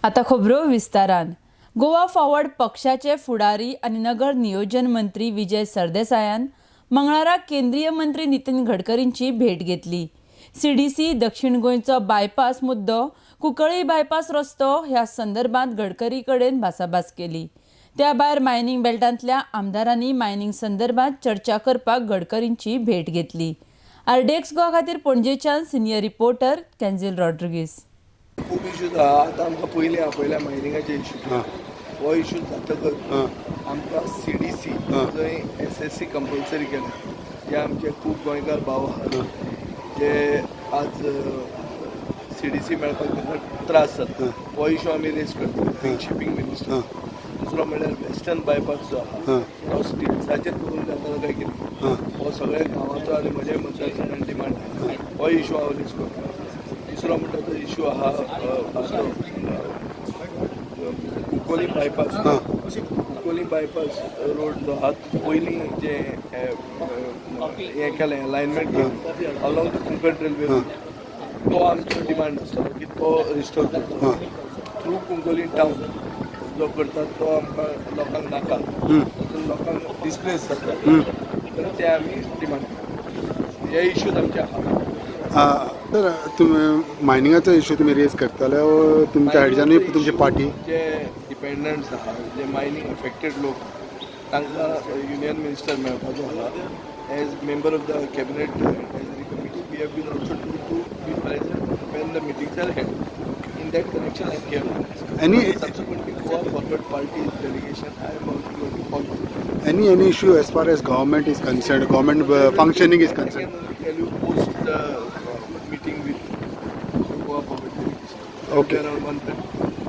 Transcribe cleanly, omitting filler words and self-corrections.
आता खबरो विस्तारान. गोवा फॉरवर्ड पक्षाचे फुडारी आनी नगर नियोजन मंत्री विजय सरदेसायान मंगळारा केंद्रीय मंत्री नितीन गडकरींची भेट घेतली. सीडीसी दक्षिण गोंयचो बायपास मुद्दो, कुंकळी बायपास रस्तो ह्या संदर्भात गडकरी कडेन भासाभास केली. त्या भायर मायनिंग बेल्टांतल्या आमदारांनी मायनिंग संदर्भात चर्चा करपाक गडकरींची भेट घेतली. आरडीएक्स गोवा खातीर पणजेच्यान सिनियर रिपोर्टर कॅन्झील रॉड्रिगीस. खूब इश्यूज आहा. आतां आमकां पयलीं आपयल्या मायनिंगाचे इश्यू. हो इश्यू जातकच आमकां सीडीसी जंय एसएससी कंपल्सरी केलें, जे आमचे खूब गोंयकार भाव आहात जे आज सीडीसी मेळपाक तांकां त्रास जाता, हो इश्यू आमी रेज करता शिपींग मिनिस्टर. दुसरो म्हणल्यार वेस्टर्न बायपास जो आहा तो स्टिल्साचेर करूंक जाता काय कितें, हो सगळ्या गांवाचो आनी म्हज्या मतदारसंघान डिमांड आहा, हो इश्यू हांव रेज करता. दुसरो म्हणटा तो इश्यू आहा Cuncolim bypass. Cuncolim bypass road जो आहा पयलीं जें हें केलें अलायनमेंट केलें अलॉंग the Konkan railway, तो आमचो डिमांड आसतलो की तो रिस्टोर करचो. थ्रू कुंकोली टावन जो करतात तो आमकां लोकांक नाका, तातूंत लोकांक डिस्प्लेस जाता, तर ते आमी डिमांड करता. हे इश्यूज आमचे आहा. तर तुमी मायनिंगाचो इश्यू तुमी रेज करताले, तुमच्या हाडच्यानूय तुमची पार्टी जे डिपेंडंट्स आहा, जे मायनींग अफेक्टेड लोक, तांकां युनियन मिनिस्टर मेळपाचो आहा. As member of the cabinet advisory committee we have been also to be present when the meetings are held. In that connection I came. Any subsequently Goa Forward Party delegation I am also going to follow. Any issue as far as government is concerned, government functioning is concerned? I can only tell you post the meeting with Goa Forward delegation. Okay. Around 1:30.